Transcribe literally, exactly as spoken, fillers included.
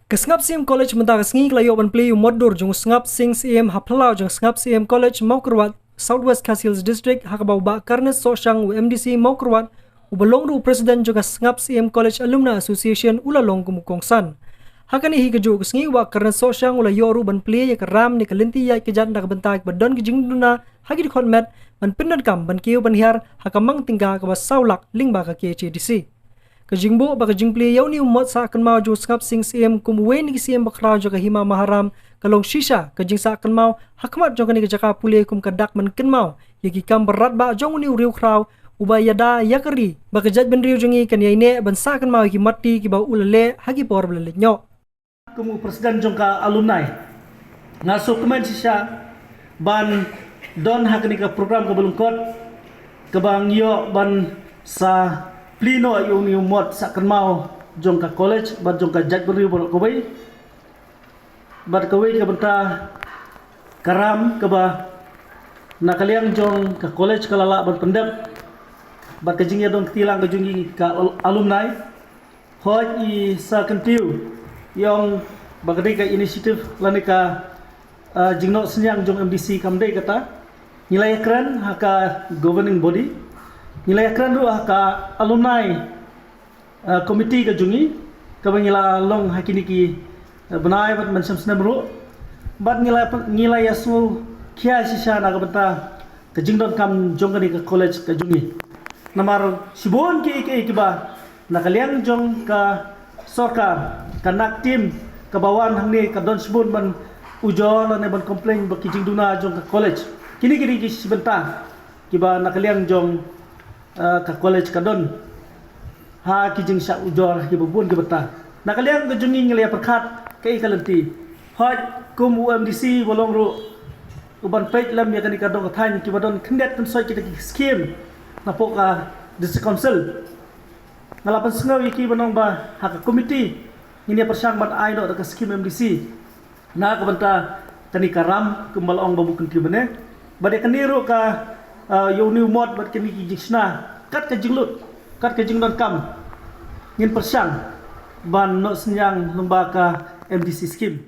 Ka Sngap Syiem College mynta ka sngi ka la ïoh ban plie ïa u mot dur jong u Sngap Sing Syiem ha phyllaw jong Sngap Syiem College Mawkyrwat, South West Khasi Hills District, ha kaba u Bah Karnes Sohshang, u M D C Mawkyrwat, uba long ruh u President jong ka Sngap Syiem College Alumni Association, u la long kum u kongsan. Ha kane hi kajuh ka sngi u Bah Karnes Sohshang u la ïoh ruh ban plie ïa ka ram ne ka lynti ïaid ka jat na ka bynta kiba don ka jingduna ha ki dkhot met ban pyndonkam ban kiew ban hiar ha ka mang tyngka kaba saw lak lyngba ka K H A D C. Ka jingbuh bad ka jingplie ïa une u mot sah kynmaw jong u Sngap Sing Syiem kum uwei na ki Syiem bakhraw jong ka Hima Maharam ka long shisha ka jingsah kynmaw ha khmat jong kane ka jaka pule kum ka dak ban kynmaw ïa ki kam ba radbah jong une u riewkhraw uba ïada ïa ka ri bad ka jaitbynriew jong ngi kan ïaineh ban sah kynmaw ïa ki matti kiba u la leh ha ki por ba la leit noh. Kum u President jong ka alumni, nga sngewkmen shisha ban don ha kane ka program kaba lyngkot, kaba ngi ïoh ban sa plie noh ïa une u mot sah kynmaw jong ka college bad jong ka jaitbynriew baroh kawei. Bad kawei ka bynta ka ram kaba na ka liang jong ka college ka la lah ban pyndep bad ka jingïadon kti lang ka jong ngi ka al-, alumni. Hooid, i sa kyntiew, i ong ba ka dei ka initiative lane ka, ah, jingnoh synñiang jong M D C kam dei kata. Ngi la ïakren ha ka governing body, ngi la ïakren ruh ha ka alumni, ah, committee ka jong ngi, kaba ngi la long ha kine ki, ah, bnai bad mynshem snem ruh. Bad ngi la, ngi la ïasngew khia shisha na ka bynta ka jingdonkam jong kane ka college ka jong ngi. Namar shibun kiei kiei kiba na ka liang jong ka sorkar, ka NACTIM kaba wan hangne ka don shibun ban ujor lane ban complain ba ki jingduna jong ka college. Kine ki dei ki shi bynta kiba na ka liang jong, eh, ka college ka don ha ki jingshah ujor ha kiba bun ki bynta. Na ka liang ka jong ngi ngi la ïa pyrkhat kaei ka lynti. Hooid, kum u M D C ba long ruh u ban peit lem ïa kane ka dong ka thaiñ kiba don khyndiat khynsoit kita ki skim napoh ka District Council. Nga la pynsngew ïa ki ban ong ba ha ka committee ngin ïa pyrshang ban ai noh da ka skim M D C na ka bynta kane ka ram kumba la ong ba bun kyntiew mynne. Bad ïa kane ruh ka, ah, ïa une u mot bad kine ki jingshna kat ka jinglut, kat ka jingdonkam, ngin pyrshang ban noh synñiang lyngba ka M D C skim.